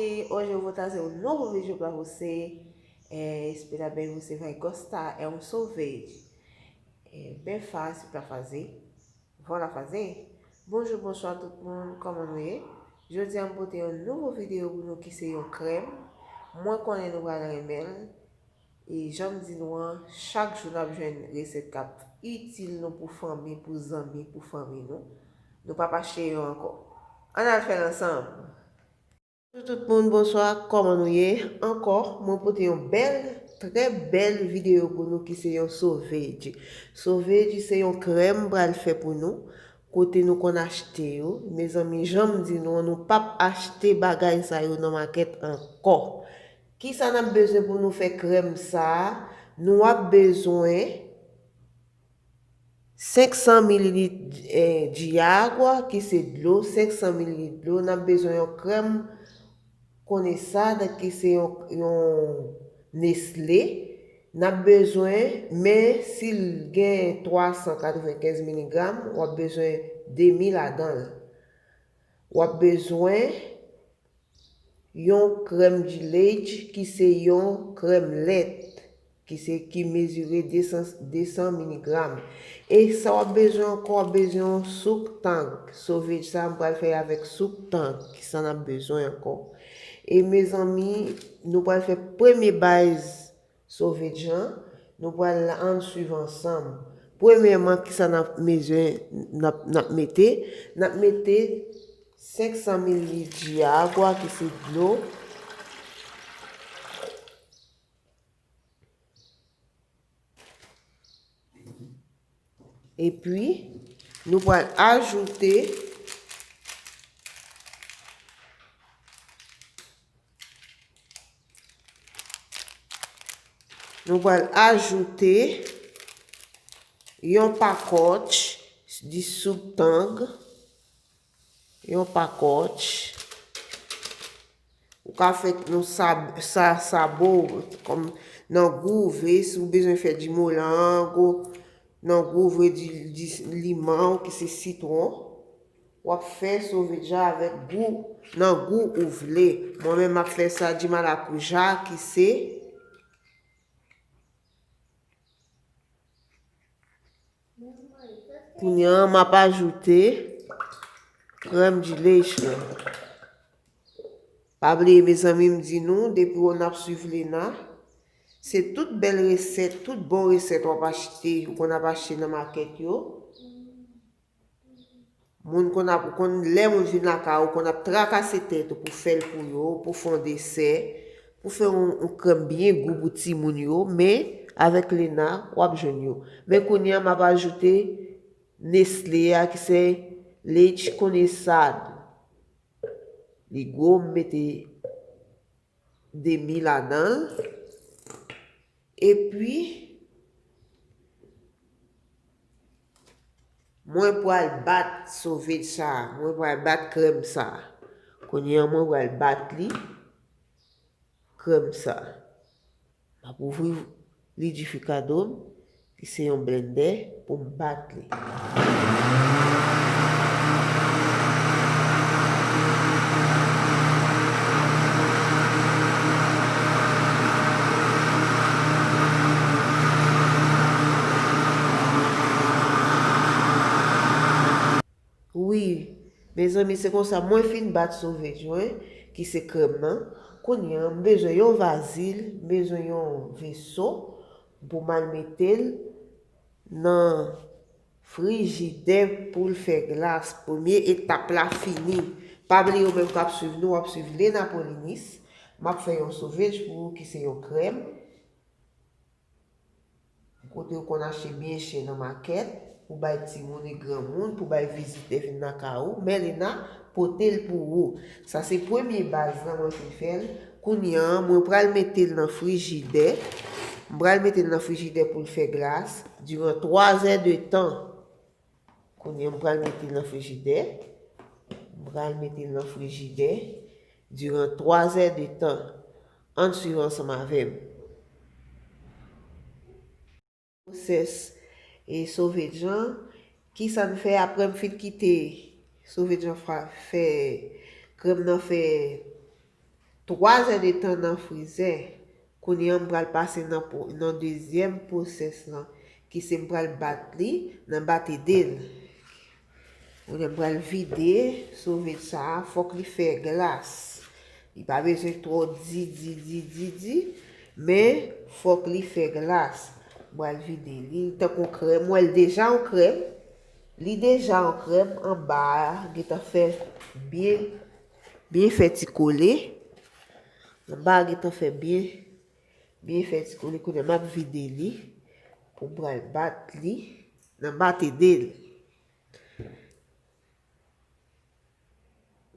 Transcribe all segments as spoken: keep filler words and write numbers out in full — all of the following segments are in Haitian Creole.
E hoje eu vou trazer um novo vídeo pra você. É, espera bem, você vai gostar. É um sorvete. É bem fácil pra fazer. Vamos lá fazer? Bonjou, bonswa tout moun, kòman nou ye? Jodi a m pote yon nouvo videyo pou nou ki se yon krèm. Mwen konnen nou pral renmen l. E jan m di nou an, chak jou n ap jwenn resèt k ap itil nou pou fanmi, pou zanmi, pou fanmi nou. Nou p ap achte yo ankò. Ann al fè l ansanm! Bonjou tout moun, bonswa, kòman nou ye? Ankò, mwen pote yon bèl, trè bèl videyo pou nou ki se yon soveji. Soveji se yon krèm m pral fè pou nou, kote nou konn achte yo. Mezanmi, jan m di nou an, nou p ap achte bagay sa yo nan makèt ankò. Kisa n ap bezwen pou nou fè krèm sa a? Nou ap bezwen senk san mililit, eh, de água, ki se dlo, senk san mililit dlo. N ap bezwen yon krèm kondensad, ki se yon, yon Nestlé. N ap bezwen, men si l gen twa san katrevenkenz miligram, w ap bezwen demi ladan l. W ap bezwen yon creme de leite, ki se yon krèm lèt, ki se, ki mezire de san, de san miligram. E sa w ap bezwen ankò, w ap bezwen yon souk tang. Soveji sa, m pral fè avèk souk tang, ki sa n ap bezwen ankò. E mezanmi, nou pral fè premye baz soveji an, nou pral ann swiv ansanm. Premyèman, kisa n ap bezwen, n ap, n ap mete? N ap mete senk san mililit de água, ki se dlo. Epi, nou pral ajoute Nou pral ajoute yon pakòt di souk tang, yon pakòt. Ou ka fè nan sa, sa, sabo, kòm nan gou ou vle, si ou bezwen fè di molango, nan gou ou vle di, di liman, ki se sitwon. W ap fè soveji a avèk gou, nan gou ou vle. Mwen menm, m ap fè sa di marakuja, ki se. Kounye a, m ap ajoute krèm di leche la. Pa bliye, mezanmi, m di nou, depi w ap swiv Lena, se tout bèl resèt, tout bon resèt w ap achte, ou konn ap achte nan makèt yo. Moun konn ap, ou konn, lè moun vin lakay ou, konn ap trakase tèt ou pou fè l pou yo, pou fè yon desè, pou fè yon, yon krèm byen gou pou timoun yo, men avèk Lena, w ap jwenn yo. Men kounye a, m ap ajoute Nestlé a, ki se leche condensado. Li gwo, m mete demi ladan l. Epi, mwen pral bat soveji sa a. Mwen pral bat krèm sa a. Kounye a, mwen pral bat li, krèm sa a. M ap ouvri lidifikado m, ki se yon blendè, pou m bat li. Wi, mezanmi, se konsa mwen fin bat soveji mwen, ki se krèm nan. Kounye a, m bezwen yon vazil, m bezwen yon veso pou m al mete l nan frijidè pou l fè glas. Premye etap la fini. Pa bliye, ou menm k ap swiv nou, w ap swiv Lena Polinis. M ap fè yon soveji pou ou ki se yon krèm. Kote ou konn achte byen chè nan makèt, pou bay timoun e granmoun, pou bay vizitè vin lakay ou, men Lena pote l pou ou. Sa se premye baz lan mwen fin fè l. Kounye a, mwen pral mete l nan frijidè. M pral mete l nan frijidè pou l fè glas diran twa zè de tan. Kounye a, m pral mete l nan frijidè. M pral mete l nan frijidè diran twa zè de tan. Ann swiv ansanm avè m. Pwosès e soveji an. Kisa n fè apre m fin kite soveji an fa-, fè krèm nan fè twa zè de tan nan frizè. Kounye a, m pral pase nan, nan dezyèm pwosès lan, ki se m pral bat li nan batedel. Kounye a, m pral vide sovej sa a, fòk li fè glas. Li pa bezwen twò di, di, di, di, di, men fòk li fè glas. M pral vide li tankou krèm. Ou wè l deja an krèm. Li deja an krèm, anba a gentan fè byen, byen fè ti kole. Anba a gentan fè byen, byen fè ti kole. Kounye a m ap vide li pou m pral bat li nan batedel.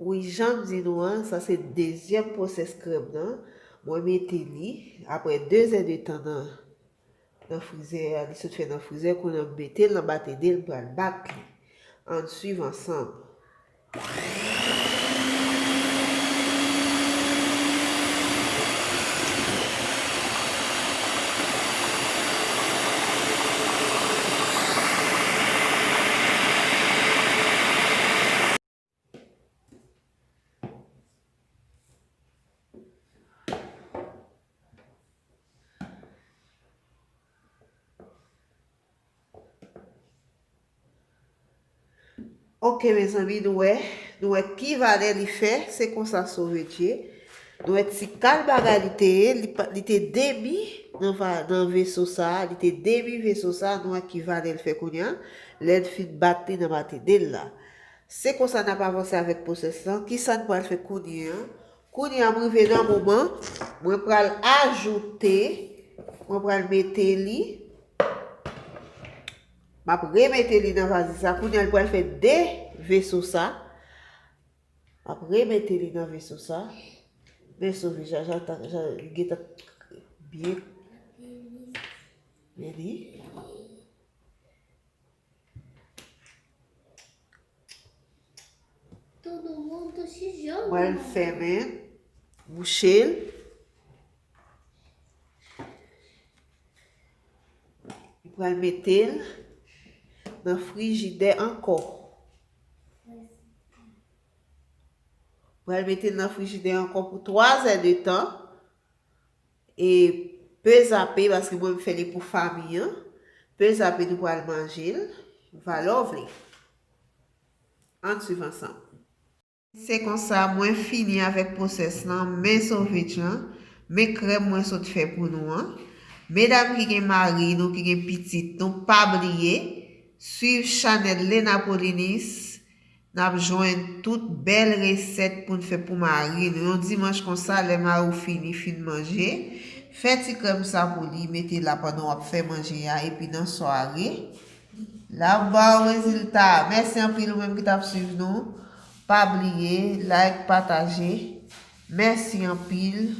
Wi, jan m di nou an, sa se dezyèm pwosès krèm nan. Mwen mete li, apre de zè de tan nan, nan frizè a, li sot fè nan frizè, kounye a m mete l nan batedel, m pral bat li. Ann swiv ansanm. Ok, mezanmi, nou wè, nou wè ki valè li fè, se konsa sovej ye. Nou wè ti kal bagay li te ye, li pa, li te demi nan va-, nan veso sa a, li te demi veso sa a, nou wè ki valè l fè kounye a, lè n fin bat li nan batedel la. Se konsa n ap avanse avèk pwosès lan. Kisa n pral fè kounye a? Kounye a, m rive nan moman, mwen pral ajoute, mwen pral mete li, m ap remete li nan vazi sa. Kounye a, li pral fè de veso sa. M ap remete li nan veso sa. Men sovej la, jan, jan, li gentan byen, men li. Todo mundo se joga. Mwen fèmen, bouche l. Mwen pral mete l nan frijidè ankò. Mwen pral mete l nan frijidè ankò pou twa zè de tan. E pezape, paske mwen m fè li pou fanmi an. Pezape, nou pral manje l. Valè w vle. Ann swiv ansanm. Se konsa, mwen fini avèk pwosès lan. Men sovej lan, men krèm mwen sot fè pou nou an. Medam ki gen mari nou, ki gen pitit nou, pa bliye swiv chanèl Lena Polinis. N ap jwenn tout bèl resèt pou n fè pou mari nou. Yon dimanch konsa, lè mari w fini, fin manje, fè ti krèm sa pou li, mete la pandan w ap fè manje a, epi nan sware, l ap ba w rezilta. Mèsi anpil ou menm ki t ap swiv nou. Pa bliye, like, pataje. Mèsi anpil.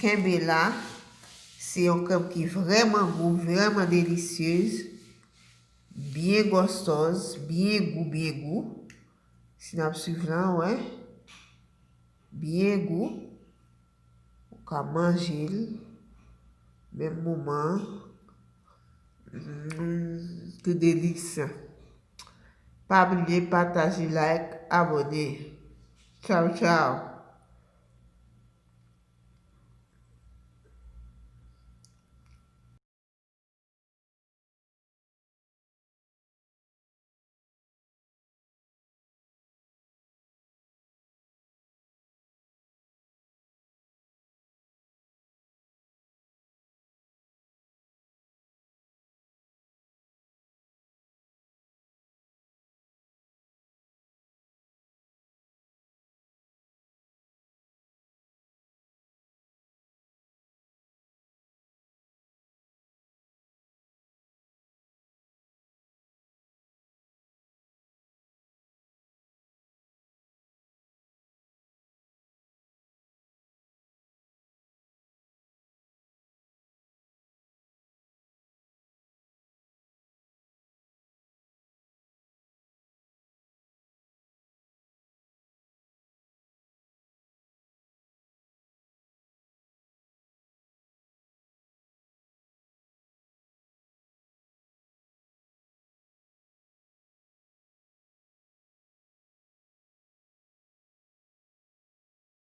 Kenbe la. Se yon krèm ki vrèman gou, vrèman delisyez. Byen gòstòz, byen gou, byen gou. Si n ap swiv la, wè. Byen gou. Ou ka manje l. Menm moman. Mm, ki delis. Pa bliye pataje, like, abòne. Tchaw, tchaw.